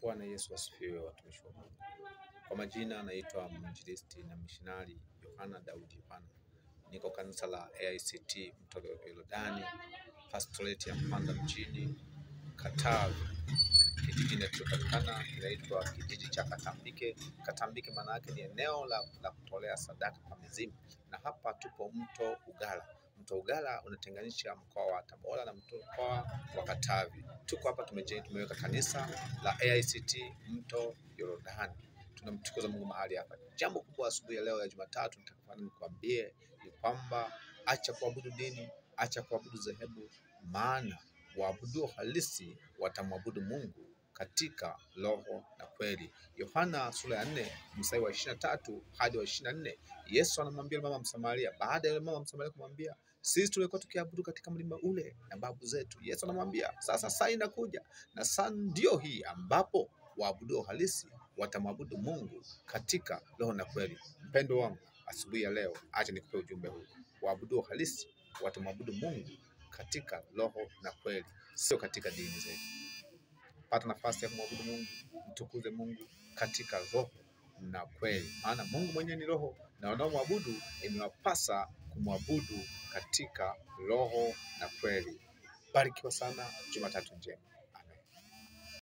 Bwana Yesu asifiwe, watumishi wa Mungu. Kwa majina naitwa mwinjilisti na mishinari Yohana Daudi Yohana, niko kanisa la AICT Mto Yordani, pastorate ya Mpanda mjini, Katavi. Kijiji kinachopatikana kinaitwa kijiji cha Katambike. Katambike maana yake ni eneo la kutolea sadaka kwa mizimu, na hapa tupo Mto Ugala. Mto Ugala unatenganisha mkoa wa Tabora na mkoa wa Katavi. Tuko hapa tumeweka kanisa la AICT Mto Yordani. Tunamtukuza Mungu mahali hapa. Jambo kubwa asubuhi ya leo ya Jumatatu nitakafanya nikwambie ni kwamba acha kuabudu dini, acha kuabudu dhehebu, maana waabudu halisi watamwabudu Mungu katika roho na kweli. Yohana sura ya 4 mstari wa 23 hadi wa 24, Yesu anamwambia mama Msamaria, baada ya mama Msamaria kumwambia sisi tulikuwa tukiabudu katika mlima ule na babu zetu, Yesu anamwambia sasa saa inakuja na saa ndio hii ambapo waabudu halisi watamwabudu Mungu katika roho na kweli. Mpendo wangu, asubuhi ya leo acha nikupe ujumbe huu. Waabudu halisi watamwabudu Mungu katika roho na kweli, sio katika dini zetu. Pata nafasi ya kumwabudu Mungu, mtukuze Mungu katika roho na kweli, maana Mungu mwenyewe ni roho, na wanaomwabudu imewapasa kumwabudu katika roho na kweli. Barikiwa sana, Jumatatu njema.